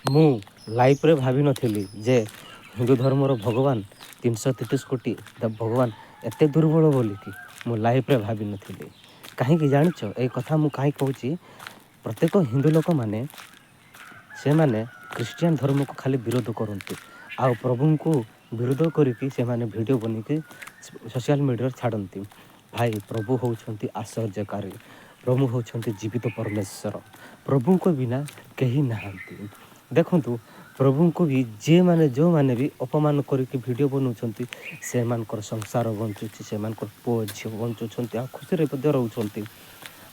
ମୁଁ ଲାଇଫ୍ରେ ଭାବିନଥିଲି ଯେ ହିନ୍ଦୁ ଧର୍ମର ଭଗବାନ 333 କୋଟି ଭଗବାନ ଏତେ ଦୁର୍ବଳ ବୋଲିକି ମୁଁ ଲାଇଫ୍ରେ ଭାବିନଥିଲି। କାହିଁକି ଜାଣିଛ? ଏଇ କଥା ମୁଁ କାହିଁ କହୁଛି? ପ୍ରତ୍ୟେକ ହିନ୍ଦୁ ଲୋକମାନେ ସେମାନେ ଖ୍ରୀଷ୍ଟିଆନ ଧର୍ମକୁ ଖାଲି ବିରୋଧ କରନ୍ତି, ଆଉ ପ୍ରଭୁଙ୍କୁ ବିରୋଧ କରିକି ସେମାନେ ଭିଡ଼ିଓ ବନେଇକି ସୋସିଆଲ ମିଡ଼ିଆରେ ଛାଡ଼ନ୍ତି। ଭାଇ, ପ୍ରଭୁ ହେଉଛନ୍ତି ଆଶ୍ଚର୍ଯ୍ୟକାରୀ, ପ୍ରଭୁ ହେଉଛନ୍ତି ଜୀବିତ ପରମେଶ୍ୱର। ପ୍ରଭୁଙ୍କ ବିନା କେହି ନାହାନ୍ତି। ଦେଖନ୍ତୁ, ପ୍ରଭୁଙ୍କୁ ବି ଯିଏମାନେ ଯେଉଁମାନେ ବି ଅପମାନ କରିକି ଭିଡ଼ିଓ ବନାଉଛନ୍ତି, ସେମାନଙ୍କର ସଂସାର ବଞ୍ଚୁଛି, ସେମାନଙ୍କର ପୁଅ ଝିଅ ବଞ୍ଚୁଛନ୍ତି, ଆଉ ଖୁସିରେ ମଧ୍ୟ ରହୁଛନ୍ତି,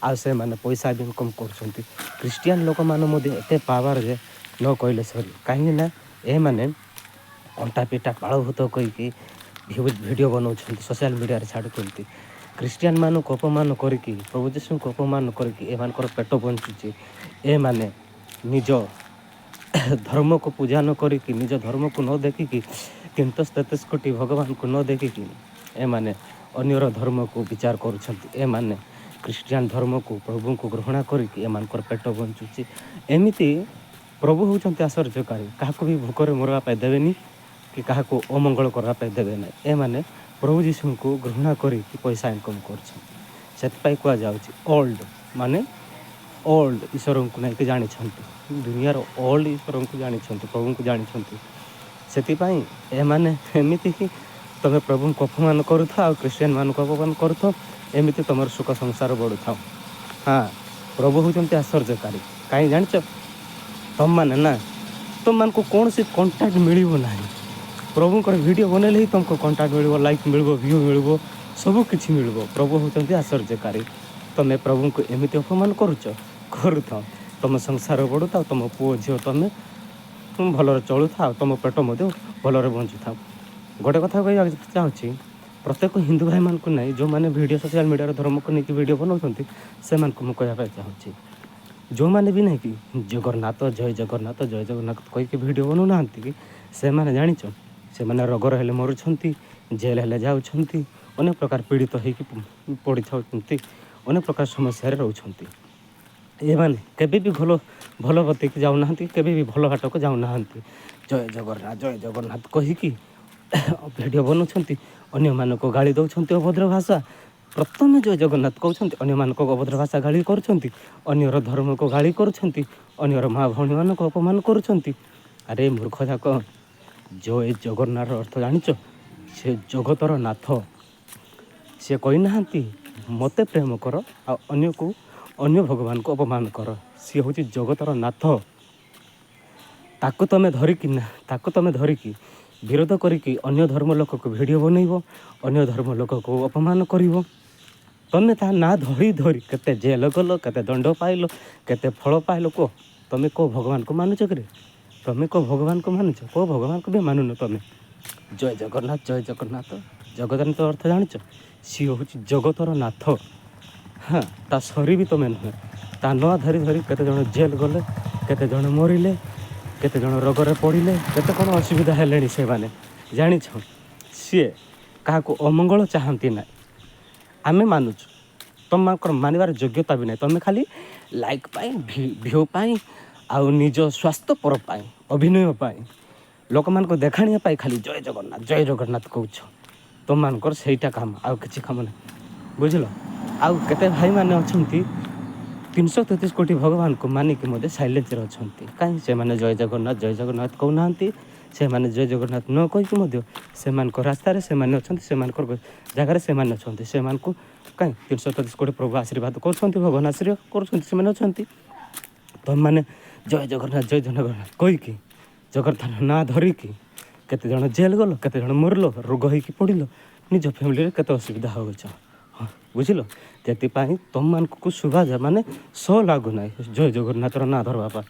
ଆଉ ସେମାନେ ପଇସା ବି ଇନକମ୍ କରୁଛନ୍ତି। ଖ୍ରୀଷ୍ଟିଆନ ଲୋକମାନେ ମଧ୍ୟ ଏତେ ପାୱାର ଯେ ନ କହିଲେ ସରି। କାହିଁକି ନା ଏମାନେ କଣ୍ଟା ପିଟା ପାଳଭୂତ କହିକି ଭିଡ଼ିଓ ବନାଉଛନ୍ତି, ସୋସିଆଲ ମିଡ଼ିଆରେ ଛାଡ଼ୁଛନ୍ତି। ଖ୍ରୀଷ୍ଟିଆନମାନଙ୍କୁ ଅପମାନ କରିକି, ପ୍ରଭୁ ଯୀଶୁଙ୍କୁ ଅପମାନ କରିକି ଏମାନଙ୍କର ପେଟ ବଞ୍ଚୁଛି। ଏମାନେ ନିଜ ଧର୍ମକୁ ପୂଜା ନ କରିକି, ନିଜ ଧର୍ମକୁ ନ ଦେଖିକି, 333 କୋଟି ଭଗବାନଙ୍କୁ ନ ଦେଖିକି ଏମାନେ ଅନ୍ୟର ଧର୍ମକୁ ବିଚାର କରୁଛନ୍ତି। ଏମାନେ ଖ୍ରୀଷ୍ଟିଆନ ଧର୍ମକୁ, ପ୍ରଭୁଙ୍କୁ ଗ୍ରହଣ କରିକି ଏମାନଙ୍କର ପେଟ ବଞ୍ଚୁଛି। ଏମିତି ପ୍ରଭୁ ହେଉଛନ୍ତି ଆଶ୍ଚର୍ଯ୍ୟକାରୀ। କାହାକୁ ବି ଭୋକରେ ମରିବା ପାଇଁ ଦେବେନି କି କାହାକୁ ଅମଙ୍ଗଳ କରିବା ପାଇଁ ଦେବେ ନାହିଁ। ଏମାନେ ପ୍ରଭୁ ଯୀଶୁଙ୍କୁ ଘୃଣା କରିକି ପଇସା ଇନକମ୍ କରୁଛନ୍ତି। ସେଥିପାଇଁ କୁହାଯାଉଛି ଓଲ୍ଡ ମାନେ ଓଲ୍ଡ ଈଶ୍ୱରଙ୍କୁ ନେଇକି ଜାଣିଛନ୍ତି, ଦୁନିଆର ଓଲ୍ଡ ଈଶ୍ୱରଙ୍କୁ ଜାଣିଛନ୍ତି, ପ୍ରଭୁଙ୍କୁ ଜାଣିଛନ୍ତି। ସେଥିପାଇଁ ଏମାନେ ଏମିତି ହିଁ ତୁମେ ପ୍ରଭୁଙ୍କୁ ଅପମାନ କରୁଥାଅ ଆଉ ଖ୍ରୀଷ୍ଟିଆନମାନଙ୍କୁ ଅପମାନ କରୁଥାଅ, ଏମିତି ତୁମର ସୁଖ ସଂସାର ବଢ଼ୁଥାଉ। ହଁ, ପ୍ରଭୁ ହେଉଛନ୍ତି ଆଶ୍ଚର୍ଯ୍ୟକାରୀ। କାହିଁ ଜାଣିଛ? ତମମାନେ ନା ତୁମମାନଙ୍କୁ କୌଣସି କଣ୍ଟାକ୍ଟ ମିଳିବ ନାହିଁ। ପ୍ରଭୁଙ୍କର ଭିଡ଼ିଓ ବନେଇଲେ ହିଁ ତୁମକୁ କଣ୍ଟାକ୍ଟ ମିଳିବ, ଲାଇକ୍ ମିଳିବ, ଭ୍ୟୁ ମିଳିବ, ସବୁ କିଛି ମିଳିବ। ପ୍ରଭୁ ହେଉଛନ୍ତି ଆଶ୍ଚର୍ଯ୍ୟକାରୀ। ତୁମେ ପ୍ରଭୁଙ୍କୁ ଏମିତି ଅପମାନ କରୁଛ, କରୁଥାଅ, ତୁମ ସଂସାର ବଢ଼ୁଥାଉ, ତୁମ ପୁଅ ଝିଅ ତୁମେ ଭଲରେ ଚଳୁଥାଅ, ତୁମ ପେଟ ମଧ୍ୟ ଭଲରେ ବଞ୍ଚୁଥାଉ। ଗୋଟେ କଥା କହିବାକୁ ଚାହୁଁଛି ପ୍ରତ୍ୟେକ ହିନ୍ଦୁ ଭାଇମାନଙ୍କୁ ନେଇ, ଯେଉଁମାନେ ଭିଡ଼ିଓ ସୋସିଆଲ ମିଡ଼ିଆର ଧର୍ମକୁ ନେଇକି ଭିଡ଼ିଓ ବନାଉଛନ୍ତି, ସେମାନଙ୍କୁ ମୁଁ କହିବା ପାଇଁ ଚାହୁଁଛି, ଯେଉଁମାନେ ବି ନାହିଁ କି ଜଗନ୍ନାଥ ଜୟ ଜଗନ୍ନାଥ ଜୟ ଜଗନ୍ନାଥ କହିକି ଭିଡ଼ିଓ ବନାଉନାହାନ୍ତି କି, ସେମାନେ ଜାଣିଛ, ସେମାନେ ରୋଗର ହେଲେ ମରୁଛନ୍ତି, ଜେଲ୍ ହେଲେ ଯାଉଛନ୍ତି, ଅନେକ ପ୍ରକାର ପୀଡ଼ିତ ହେଇକି ପଡ଼ିଥାଉଛନ୍ତି, ଅନେକ ପ୍ରକାର ସମସ୍ୟାରେ ରହୁଛନ୍ତି। ଏମାନେ କେବେ ବି ଭଲ ଭଲ ଗତିକି ଯାଉନାହାନ୍ତି, କେବେ ବି ଭଲ ବାଟକୁ ଯାଉନାହାନ୍ତି। ଜୟ ଜଗନ୍ନାଥ ଜୟ ଜଗନ୍ନାଥ କହିକି ଭିଡ଼ିଓ ବନାଉଛନ୍ତି, ଅନ୍ୟମାନଙ୍କୁ ଗାଳି ଦେଉଛନ୍ତି ଅଭଦ୍ର ଭାଷା। ପ୍ରଥମେ ଜୟ ଜଗନ୍ନାଥ କହୁଛନ୍ତି, ଅନ୍ୟମାନଙ୍କୁ ଅଭଦ୍ର ଭାଷା ଗାଳି କରୁଛନ୍ତି, ଅନ୍ୟର ଧର୍ମକୁ ଗାଳି କରୁଛନ୍ତି, ଅନ୍ୟର ମା ଭଉଣୀମାନଙ୍କୁ ଅପମାନ କରୁଛନ୍ତି। ଆରେ ମୂର୍ଖ ଯାକ, ଜୟ ଜଗନ୍ନାଥର ଅର୍ଥ ଜାଣିଛ? ସେ ଜଗତର ନାଥ। ସେ କହିନାହାନ୍ତି ମୋତେ ପ୍ରେମ କର ଆଉ ଅନ୍ୟକୁ ଅନ୍ୟ ଭଗବାନଙ୍କୁ ଅପମାନ କର। ସିଏ ହେଉଛି ଜଗତର ନାଥ। ତାକୁ ତମେ ଧରିକି ନା ତାକୁ ତମେ ଧରିକି ବିରୋଧ କରିକି ଅନ୍ୟ ଧର୍ମ ଲୋକକୁ ଭିଡ଼ିଓ ବନେଇବ, ଅନ୍ୟ ଧର୍ମ ଲୋକକୁ ଅପମାନ କରିବ। ତମେ ତା ନାଁ ଧରି ଧରି କେତେ ଜେଲ ଗଲ, କେତେ ଦଣ୍ଡ ପାଇଲ, କେତେ ଫଳ ପାଇଲ, କୁହ? ତମେ କେଉଁ ଭଗବାନକୁ ମାନୁଛ କିରେ? ତମେ କେଉଁ ଭଗବାନକୁ ମାନୁଛ? କେଉଁ ଭଗବାନକୁ ବି ମାନୁନ ତମେ। ଜୟ ଜଗନ୍ନାଥ ଜୟ ଜଗନ୍ନାଥ, ଜଗନ୍ନାଥ ଅର୍ଥ ଜାଣିଛ? ସିଏ ହେଉଛି ଜଗତର ନାଥ। ହଁ, ତା ସରି ବି ତମେ ନୁହେଁ। ତା ନାଁ ଧରି ଧରି କେତେ ଜଣ ଜେଲ୍ ଗଲେ, କେତେ ଜଣ ମରିଲେ, କେତେ ଜଣ ରୋଗରେ ପଡ଼ିଲେ, କେତେ କ'ଣ ଅସୁବିଧା ହେଲେଣି ସେମାନେ, ଜାଣିଛ? ସିଏ କାହାକୁ ଅମଙ୍ଗଳ ଚାହାନ୍ତି ନାହିଁ। ଆମେ ମାନୁଛୁ, ତୁମମାନଙ୍କର ମାନିବାର ଯୋଗ୍ୟତା ବି ନାହିଁ। ତୁମେ ଖାଲି ଲାଇକ୍ ପାଇଁ, ଭ୍ୟୁ ପାଇଁ, ଆଉ ନିଜ ସ୍ୱାର୍ଥପର ପାଇଁ, ଅଭିନୟ ପାଇଁ, ଲୋକମାନଙ୍କୁ ଦେଖାଣିବା ପାଇଁ ଖାଲି ଜୟ ଜଗନ୍ନାଥ ଜୟ ଜଗନ୍ନାଥ କହୁଛ। ତୁମମାନଙ୍କର ସେଇଟା କାମ, ଆଉ କିଛି କାମ ନାହିଁ, ବୁଝିଲ? ଆଉ କେତେ ଭାଇମାନେ ଅଛନ୍ତି 333 କୋଟି ଭଗବାନଙ୍କୁ ମାନିକି ମଧ୍ୟ ସାଇଲେନ୍ସରେ ଅଛନ୍ତି। କାହିଁ ସେମାନେ ଜୟ ଜଗନ୍ନାଥ ଜୟ ଜଗନ୍ନାଥ କହୁନାହାନ୍ତି? ସେମାନେ ଜୟ ଜଗନ୍ନାଥ ନ କହିକି ମଧ୍ୟ ସେମାନଙ୍କ ରାସ୍ତାରେ ସେମାନେ ଅଛନ୍ତି, ସେମାନଙ୍କର ଜାଗାରେ ସେମାନେ ଅଛନ୍ତି। ସେମାନଙ୍କୁ କାହିଁ 333 କୋଟି ପ୍ରଭୁ ଆଶୀର୍ବାଦ କରୁଛନ୍ତି, ଭଗବାନ ଆଶୀର୍ବାଦ କରୁଛନ୍ତି, ସେମାନେ ଅଛନ୍ତି। ତୁମେମାନେ ଜୟ ଜଗନ୍ନାଥ ଜୟ ଜଗନ୍ନାଥ କହିକି, ଜଗନ୍ନାଥ ନାଁ ଧରିକି କେତେ ଜଣ ଜେଲ୍ ଗଲ, କେତେ ଜଣ ମରିଲ, ରୋଗ ହେଇକି ପଡ଼ିଲ, ନିଜ ଫ୍ୟାମିଲିରେ କେତେ ଅସୁବିଧା ହେଉଛ। ହଁ, ବୁଝିଲ? ସେଥିପାଇଁ ତୁମମାନଙ୍କୁ ଶୁଭାଯା ମାନେ ସ ଲାଗୁନାହିଁ ଜୟ ଜଗନ୍ନାଥର ନାଁ ଧରବା ପାଇଁ।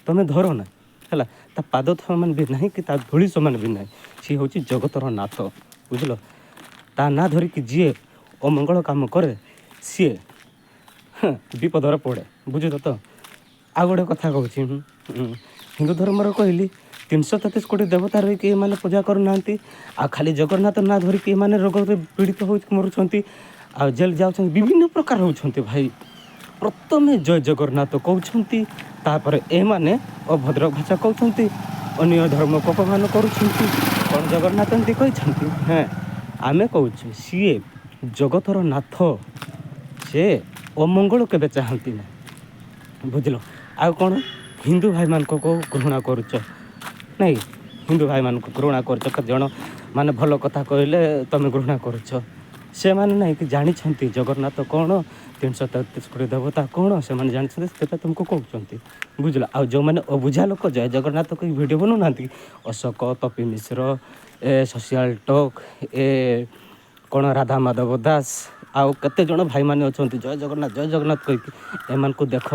ତୁମେ ଧର ନା ହେଲା, ତା ପାଦ ସମାନ ବି ନାହିଁ କି ତା ଧୂଳି ସମାନ ବି ନାହିଁ। ସିଏ ହେଉଛି ଜଗତର ନାଥ, ବୁଝିଲ? ତା ନାଁ ଧରିକି ଯିଏ ଅମଙ୍ଗଳ କାମ କରେ, ସିଏ ବିପଦରେ ପଡ଼େ, ବୁଝିଲ ତ? ଆଉ ଗୋଟେ କଥା କହୁଛି। ହିନ୍ଦୁ ଧର୍ମର କହିଲି, 333 କୋଟି ଦେବତା ରହିକି ଏମାନେ ପୂଜା କରୁନାହାନ୍ତି, ଆଉ ଖାଲି ଜଗନ୍ନାଥ ନାଁ ଧରିକି ଏମାନେ ରୋଗରେ ପୀଡ଼ିତ ହେଉଛି, ମରୁଛନ୍ତି ଆଉ ଜେଲ୍ ଯାଉଛନ୍ତି, ବିଭିନ୍ନ ପ୍ରକାର ହେଉଛନ୍ତି। ଭାଇ, ପ୍ରଥମେ ଜୟ ଜଗନ୍ନାଥ କହୁଛନ୍ତି, ତାପରେ ଏମାନେ ଅଭଦ୍ର ଭାଷା କହୁଛନ୍ତି, ଅନ୍ୟ ଧର୍ମକୁ ଅପମାନ କରୁଛନ୍ତି। କ'ଣ ଜଗନ୍ନାଥ ଏମିତି କହିଛନ୍ତି? ହେଁ, ଆମେ କହୁଛୁ ସିଏ ଜଗତର ନାଥ, ସେ ଅମଙ୍ଗଳ କେବେ ଚାହାନ୍ତି ନା, ବୁଝିଲ? ଆଉ କ'ଣ ହିନ୍ଦୁ ଭାଇମାନଙ୍କୁ ଘୃଣା କରୁଛ ନାଇଁ? ହିନ୍ଦୁ ଭାଇମାନଙ୍କୁ ଘୃଣା କରୁଛ। କେତେ ଜଣ ମାନେ ଭଲ କଥା କହିଲେ ତମେ ଘୃଣା କରୁଛ। ସେମାନେ ନାଇଁ କି ଜାଣିଛନ୍ତି ଜଗନ୍ନାଥ କ'ଣ, 333 କୋଟି ଦେବତା କ'ଣ, ସେମାନେ ଜାଣିଛନ୍ତି, ସେଥିପାଇଁ ତୁମକୁ କହୁଛନ୍ତି, ବୁଝିଲ? ଆଉ ଯେଉଁମାନେ ଅବୁଝା ଲୋକ ଜୟ ଜଗନ୍ନାଥ କହି ଭିଡ଼ିଓ ବନଉନାହାନ୍ତି, ଅଶୋକ, ତପି ମିଶ୍ର, ଏ ସୋସିଆଲ ଟକ୍, ଏ କ'ଣ ରାଧା ମାଧବ ଦାସ, ଆଉ କେତେ ଜଣ ଭାଇମାନେ ଅଛନ୍ତି ଜୟ ଜଗନ୍ନାଥ ଜୟ ଜଗନ୍ନାଥ କହିକି, ଏମାନଙ୍କୁ ଦେଖ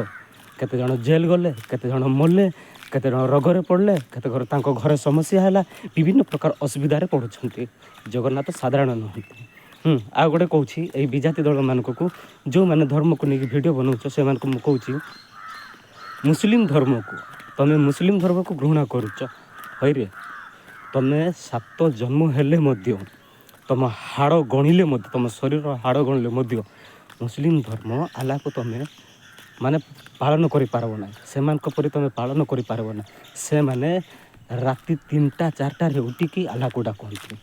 କେତେ ଜଣ ଜେଲ୍ ଗଲେ, କେତେ ଜଣ ମଲେ, କେତେ ଜଣ ରୋଗରେ ପଡ଼ିଲେ, କେତେ ଘର ତାଙ୍କ ଘରେ ସମସ୍ୟା ହେଲା, ବିଭିନ୍ନ ପ୍ରକାର ଅସୁବିଧାରେ ପଡ଼ୁଛନ୍ତି। ଜଗନ୍ନାଥ ସାଧାରଣ ନୁହନ୍ତି। ଆଉ ଗୋଟେ କହୁଛି, ଏଇ ବିଜାତି ଦଳମାନଙ୍କୁ, ଯେଉଁମାନେ ଧର୍ମକୁ ନେଇକି ଭିଡ଼ିଓ ବନାଉଛ, ସେମାନଙ୍କୁ ମୁଁ କହୁଛି, ମୁସଲିମ ଧର୍ମକୁ ତମେ, ମୁସଲିମ ଧର୍ମକୁ ଘୃଣା କରୁଛ। ହଇରେ, ତମେ 7 ଜନ୍ମ ହେଲେ ମଧ୍ୟ, ତମ ହାଡ଼ ଗଣିଲେ ମଧ୍ୟ, ତମ ଶରୀର ହାଡ଼ ଗଣିଲେ ମଧ୍ୟ ମୁସଲିମ ଧର୍ମ ଆଲ୍ଲାକୁ ତମେ ମାନେ ପାଳନ କରିପାରିବ ନାହିଁ। ସେମାନଙ୍କ ପରି ତମେ ପାଳନ କରିପାରିବ ନାହିଁ। ସେମାନେ ରାତି 3ଟା 4ଟାରେ ଉଠିକି ଆଲ୍ଲାକୁ ଡାକନ୍ତି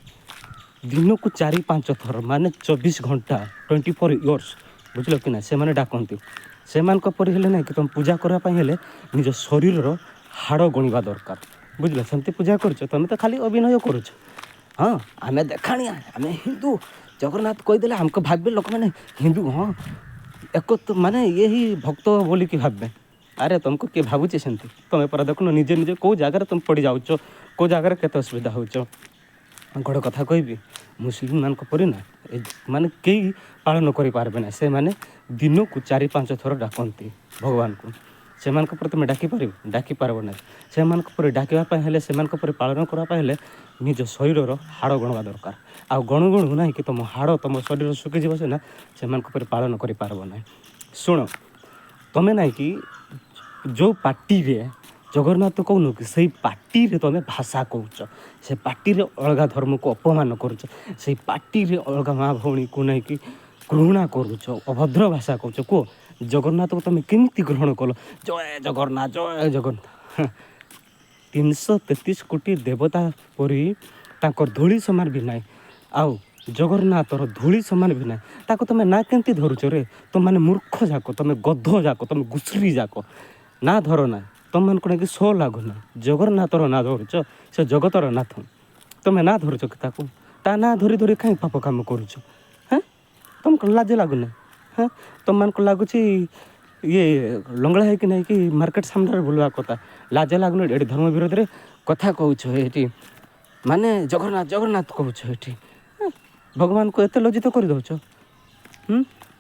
ଦିନକୁ 4 5 ଥର, ମାନେ 24 ଘଣ୍ଟା, 24 ଇୟର୍ସ, ବୁଝିଲ କି ନା? ସେମାନେ ଡାକନ୍ତି। ସେମାନଙ୍କ ପରି ହେଲେ ନାହିଁ କି ତୁମେ ପୂଜା କରିବା ପାଇଁ ହେଲେ ନିଜ ଶରୀରର ହାଡ଼ ଗଣିବା ଦରକାର, ବୁଝିଲ? ସେମିତି ପୂଜା କରୁଛ ତମେ ତ ଖାଲି ଅଭିନୟ କରୁଛ। ହଁ, ଆମେ ଦେଖାଣିଆ, ଆମେ ହିନ୍ଦୁ, ଜଗନ୍ନାଥ କହିଦେଲେ ଆମକୁ ଭାବିବେ ଲୋକମାନେ ହିନ୍ଦୁ, ହଁ ଏକ ମାନେ ଇଏ ହିଁ ଭକ୍ତ ବୋଲିକି ଭାବିବେ। ଆରେ ତୁମକୁ କିଏ ଭାବୁଛି ସେମିତି? ତୁମେ ପରା ଦେଖୁନ ନିଜେ ନିଜେ କେଉଁ ଜାଗାରେ ତୁମେ ପଡ଼ିଯାଉଛ, କେଉଁ ଜାଗାରେ କେତେ ଅସୁବିଧା ହେଉଛ। ଗୋଟେ କଥା କହିବି, ମୁସଲିମମାନଙ୍କ ପରି ନା ଏ ମାନେ କେହି ପାଳନ କରିପାରିବେ ନା। ସେମାନେ ଦିନକୁ 4 5 ଥର ଡାକନ୍ତି ଭଗବାନଙ୍କୁ। ସେମାନଙ୍କ ପରି ତୁମେ ଡାକିପାରିବ? ଡାକିପାରିବ ନାହିଁ। ସେମାନଙ୍କ ପରି ଡାକିବା ପାଇଁ ହେଲେ, ସେମାନଙ୍କ ପରି ପାଳନ କରିବା ପାଇଁ ହେଲେ ନିଜ ଶରୀରର ହାଡ଼ ଗଣିବା ଦରକାର। ଆଉ ଗଣୁ ଗଣୁ ନାହିଁ କି ତୁମ ହାଡ଼, ତୁମ ଶରୀର ଶୁଖିଯିବ ସିନା, ସେମାନଙ୍କ ପରି ପାଳନ କରିପାରିବ ନାହିଁ। ଶୁଣ, ତମେ ନାଇଁ କି ଯେଉଁ ପାର୍ଟିରେ ଜଗନ୍ନାଥ କହୁନ କି, ସେଇ ପାର୍ଟିରେ ତୁମେ ଭାଷା କହୁଛ, ସେ ପାର୍ଟିରେ ଅଲଗା ଧର୍ମକୁ ଅପମାନ କରୁଛ, ସେଇ ପାର୍ଟିରେ ଅଲଗା ମା ଭଉଣୀକୁ ନେଇକି ଘୃଣା କରୁଛ, ଅଭଦ୍ର ଭାଷା କହୁଛ। କୁହ, ଜଗନ୍ନାଥକୁ ତୁମେ କେମିତି ଗ୍ରହଣ କଲ? ଜୟ ଜଗନ୍ନାଥ, ଜୟ ଜଗନ୍ନାଥ। 333 କୋଟି ଦେବତା ପରି ତାଙ୍କର ଧୂଳି ସମାନ ବି ନାହିଁ, ଆଉ ଜଗନ୍ନାଥର ଧୂଳି ସମାନ ବି ନାହିଁ। ତାକୁ ତୁମେ ନା କେମିତି ଧରୁଛ ରେ? ତୁମମାନେ ମୂର୍ଖ ଯାକ, ତୁମେ ଗଧ ଯାକ, ତୁମେ ଘୁଷୁରୀ ଯାକ। ନା ଧର ନା, ତୁମମାନଙ୍କୁ ନାକି ସୋ ଲାଗୁନା। ଜଗନ୍ନାଥର ନାଁ ଧରୁଛ, ସେ ଜଗତର ନାଥ। ତୁମେ ନା ଧରୁଛ କି ତାକୁ? ତା ନାଁ ଧରି ଧରି କାହିଁ ପାପ କାମ କରୁଛ? ହେଁ, ତୁମକୁ ଲାଜ ଲାଗୁନି? ହଁ, ତୁମମାନଙ୍କୁ ଲାଗୁଛି ଇଏ ଲଙ୍ଗଳା ହେଇକି ନାଇକି ମାର୍କେଟ ସାମ୍ନାରେ ବୁଲିବା କଥା। ଲାଜ ଲାଗୁନି? ଏଠି ଧର୍ମ ବିରୋଧରେ କଥା କହୁଛ, ଏଠି ମାନେ ଜଗନ୍ନାଥ ଜଗନ୍ନାଥ କହୁଛ, ଏଠି ଭଗବାନଙ୍କୁ ଏତେ ଲଜ୍ଜିତ କରିଦେଉଛ।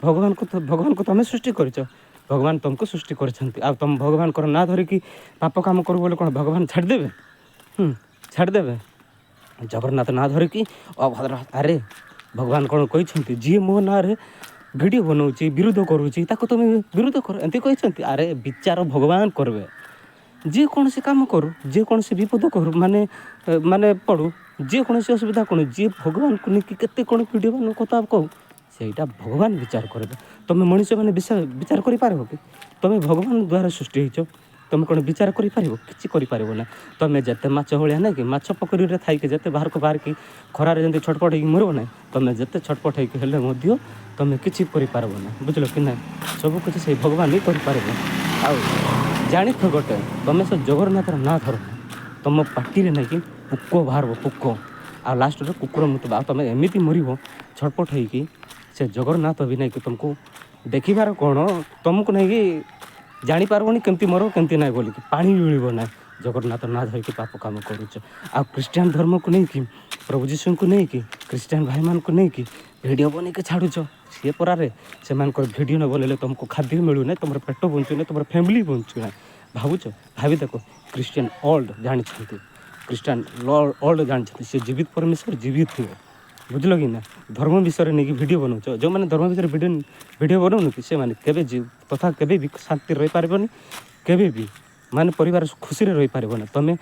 ଭଗବାନଙ୍କୁ ତମେ ସୃଷ୍ଟି କରିଛ, ଭଗବାନ ତୁମକୁ ସୃଷ୍ଟି କରିଛନ୍ତି। ଆଉ ତୁମ ଭଗବାନଙ୍କର ନାଁ ଧରିକି ପାପ କାମ କରୁ ବୋଲି କ'ଣ ଭଗବାନ ଛାଡ଼ିଦେବେ? ଛାଡ଼ିଦେବେ? ଜଗନ୍ନାଥ ନାଁ ଧରିକି ଅଭଦ୍ର। ଆରେ ଭଗବାନ କ'ଣ କହିଛନ୍ତି, ଯିଏ ମୋ ନାଁରେ ଭିଡ଼ିଓ ବନାଉଛି, ବିରୋଧ କରୁଛି, ତାକୁ ତୁମେ ବିରୋଧ କର, ଏମିତି କହିଛନ୍ତି? ଆରେ ବିଚାର ଭଗବାନ କରିବେ। ଯେକୌଣସି କାମ କରୁ, ଯେକୌଣସି ବିପଦ କରୁ, ମାନେ ମାନେ ପଡ଼ୁ, ଯେକୌଣସି ଅସୁବିଧା କ'ଣ, ଯିଏ ଭଗବାନକୁ ନେଇକି କେତେ କ'ଣ ଭିଡ଼ିଓ ବନାଉ, କଥା କହୁ, ସେଇଟା ଭଗବାନ ବିଚାର କରିବେ। ତୁମେ ମଣିଷମାନେ ବିଚାର କରିପାରିବ କି? ତୁମେ ଭଗବାନ ଦ୍ୱାରା ସୃଷ୍ଟି ହେଇଛ, ତୁମେ କ'ଣ ବିଚାର କରିପାରିବ? କିଛି କରିପାରିବ ନା। ତୁମେ ଯେତେ ମାଛ ଭଳିଆ ନାଇଁ କି, ମାଛ ପୋଖରୀରେ ଥାଇକି ଯେତେ ବାହାରକୁ ବାହାରିକି ଖରାରେ ଯେମିତି ଛଟପଟ ହେଇକି ମରିବ ନାହିଁ, ତୁମେ ଯେତେ ଛଟପଟ ହେଇକି ହେଲେ ମଧ୍ୟ ତୁମେ କିଛି କରିପାରିବ ନା, ବୁଝିଲ କି ନାହିଁ? ସବୁ କିଛି ସେଇ ଭଗବାନ ହିଁ କରିପାରିବ। ଆଉ ଜାଣିଥ ଗୋଟେ, ତୁମେ ସେ ଜଗନ୍ନାଥର ନାଁ ଧର, ତୁମ ପାଟିରେ ନାଇଁକି ପୋକ ବାହାରିବ, ପୋକ, ଆଉ ଲାଷ୍ଟରେ କୁକୁର ମୁତିବ, ଆଉ ତୁମେ ଏମିତି ମରିବ ଛଟପଟ ହେଇକି, ସେ ଜଗନ୍ନାଥ ବି ନାଇଁକି ତୁମକୁ ଦେଖିବାର କ'ଣ, ତୁମକୁ ନାଇଁକି ଜାଣିପାରିବନି କେମିତି ମରିବ କେମିତି ନାହିଁ ବୋଲିକି, ପାଣି ବି ମିଳିବ ନାହିଁ। ଜଗନ୍ନାଥ ନାଁ ଧରିକି ପାପ କାମ କରୁଛ। ଆଉ ଖ୍ରୀଷ୍ଟିଆନ ଧର୍ମକୁ ନେଇକି, ପ୍ରଭୁ ଯୀଶୁଙ୍କୁ ନେଇକି, ଖ୍ରୀଷ୍ଟିଆନ ଭାଇମାନଙ୍କୁ ନେଇକି ଭିଡ଼ିଓ ବନେଇକି ଛାଡ଼ୁଛ। ସିଏ ପରାରେ ସେମାନଙ୍କର ଭିଡ଼ିଓ ନ ବନେଇଲେ ତୁମକୁ ଖାଦ୍ୟ ମିଳୁନାହିଁ, ତୁମର ପେଟ ବଞ୍ଚୁନାହିଁ, ତୁମର ଫ୍ୟାମିଲି ବଞ୍ଚୁନାହିଁ। ଭାବୁଛ? ଭାବି ଦେଖ। ଖ୍ରୀଷ୍ଟିଆନ ଅଲ୍ଡ ଜାଣିଛନ୍ତି, ଖ୍ରୀଷ୍ଟିଆନ ଅଲ୍ଡ ଜାଣିଛନ୍ତି, ସେ ଜୀବିତ ପରମେଶ୍ୱର ଜୀବିତ ଥିବେ, ବୁଝିଲ କି ନା? ଧର୍ମ ବିଷୟରେ ନେଇକି ଭିଡ଼ିଓ ବନାଉଛ। ଯେଉଁମାନେ ଧର୍ମ ବିଷୟରେ ଭିଡ଼ିଓ ବନାଉନ କି, ସେମାନେ କେବେ ତଥା କେବେ ବି ଶାନ୍ତିରେ ରହିପାରିବନି, କେବେ ବି ମାନେ ପରିବାର ଖୁସିରେ ରହିପାରିବ ନା। ତୁମେ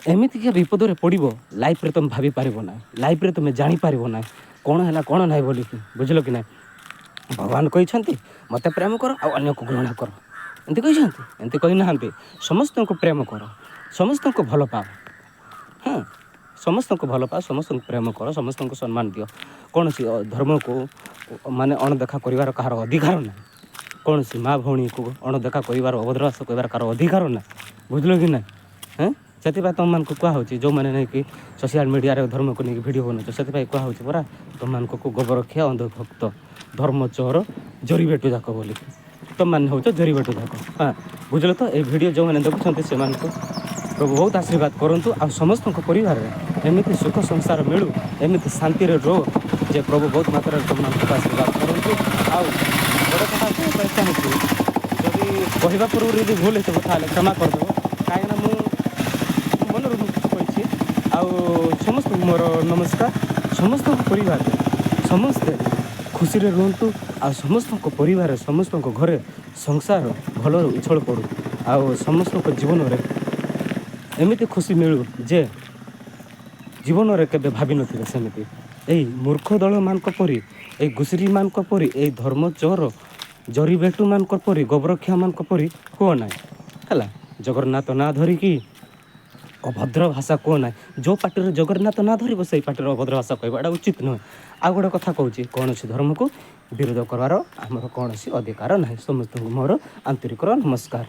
ଏମିତିକା ବିପଦରେ ପଡ଼ିବ ଲାଇଫ୍ରେ, ତୁମେ ଭାବିପାରିବ ନା, ଲାଇଫ୍ରେ ତୁମେ ଜାଣିପାରିବ ନା କ'ଣ ହେଲା କ'ଣ ନାହିଁ ବୋଲିକି, ବୁଝିଲ କି ନାହିଁ? ଭଗବାନ କହିଛନ୍ତି ମୋତେ ପ୍ରେମ କର ଆଉ ଅନ୍ୟକୁ ଘୃଣା କର। ଏମିତି କହିଛନ୍ତି? ଏମିତି କହିନାହାନ୍ତି। ସମସ୍ତଙ୍କୁ ପ୍ରେମ କର, ସମସ୍ତଙ୍କୁ ଭଲ ପାଅ। ହଁ, ସମସ୍ତଙ୍କୁ ଭଲ ପାଅ, ସମସ୍ତଙ୍କୁ ପ୍ରେମ କର, ସମସ୍ତଙ୍କୁ ସମ୍ମାନ ଦିଅ। କୌଣସି ଧର୍ମକୁ ମାନେ ଅଣଦେଖା କରିବାର କାହାର ଅଧିକାର ନାହିଁ। କୌଣସି ମା ଭଉଣୀକୁ ଅଣଦେଖା କରିବାର, ଅଭଦ୍ର ଭାଷା କହିବାର କାହାର ଅଧିକାର ନାହିଁ। ବୁଝିଲ କି ନାହିଁ? ହେଁ, ସେଥିପାଇଁ ତୁମମାନଙ୍କୁ କୁହାହେଉଛି, ଯେଉଁମାନେ ନେଇକି ସୋସିଆଲ ମିଡ଼ିଆରେ ଧର୍ମକୁ ନେଇକି ଭିଡ଼ିଓ ବନାଉଛ, ସେଥିପାଇଁ କୁହାହେଉଛି ପରା ତୁମମାନଙ୍କୁ ଗୋବରଖିଆ, ଅନ୍ଧଭକ୍ତ, ଧର୍ମ ଚୋର, ଜରିବେଟୁ ଯାକ ବୋଲି। ତୁମମାନେ ହେଉଛ ଜରିବେଟୁ ଯାକ। ହଁ, ବୁଝିଲ ତ? ଏଇ ଭିଡ଼ିଓ ଯେଉଁମାନେ ଦେଖୁଛନ୍ତି, ସେମାନଙ୍କୁ ପ୍ରଭୁ ବହୁତ ଆଶୀର୍ବାଦ କରନ୍ତୁ ଆଉ ସମସ୍ତଙ୍କ ପରିବାରରେ ଏମିତି ସୁଖ ସଂସାର ମିଳୁ, ଏମିତି ଶାନ୍ତିରେ ରୁହ ଯେ ପ୍ରଭୁ ବହୁତ ମାତ୍ରାରେ ତୁମମାନଙ୍କୁ ଆଶୀର୍ବାଦ କରନ୍ତୁ। ଆଉ ଗୋଟେ କଥା କହିବା ପାଇଁ ଚାହୁଁଛି, ଯଦି କହିବା ପୂର୍ବରୁ ଯଦି ଭୁଲ ହେଇଥିବ, ତାହେଲେ କ୍ଷମା କରିଦେବ, କାହିଁକିନା ମୁଁ ମନରୁ ମୁଁ କିଛି କହିଛି। ଆଉ ସମସ୍ତଙ୍କୁ ମୋର ନମସ୍କାର। ସମସ୍ତଙ୍କ ପରିବାରରେ ସମସ୍ତେ ଖୁସିରେ ରୁହନ୍ତୁ ଆଉ ସମସ୍ତଙ୍କ ପରିବାରରେ, ସମସ୍ତଙ୍କ ଘରେ ସଂସାର ଭଲରେ ଉଛଳ ପଡ଼ୁ ଆଉ ସମସ୍ତଙ୍କ ଜୀବନରେ ଏମିତି ଖୁସି ମିଳୁ ଯେ ଜୀବନରେ କେବେ ଭାବିନଥିବେ ସେମିତି। ଏଇ ମୂର୍ଖ ଦଳମାନଙ୍କ ପରି, ଏଇ ଘୁଷୁରୀମାନଙ୍କ ପରି, ଏଇ ଧର୍ମ ଚୋର ଜରିବେଟୁମାନଙ୍କ ପରି, ଗୋବରଖିଆମାନଙ୍କ ପରି ହୁଅ ନାହିଁ। ହେଲା, ଜଗନ୍ନାଥ ନାଁ ଧରିକି ଅଭଦ୍ର ଭାଷା କୁହ ନାହିଁ। ଯେଉଁ ପାଟିରେ ଜଗନ୍ନାଥ ନାଁ ଧରିବ, ସେଇ ପାଟିରେ ଅଭଦ୍ର ଭାଷା କହିବ, ଏଇଟା ଉଚିତ ନୁହେଁ। ଆଉ ଗୋଟେ କଥା କହୁଛି, କୌଣସି ଧର୍ମକୁ ବିରୋଧ କରିବାର ଆମର କୌଣସି ଅଧିକାର ନାହିଁ। ସମସ୍ତଙ୍କୁ ମୋର ଆନ୍ତରିକର ନମସ୍କାର।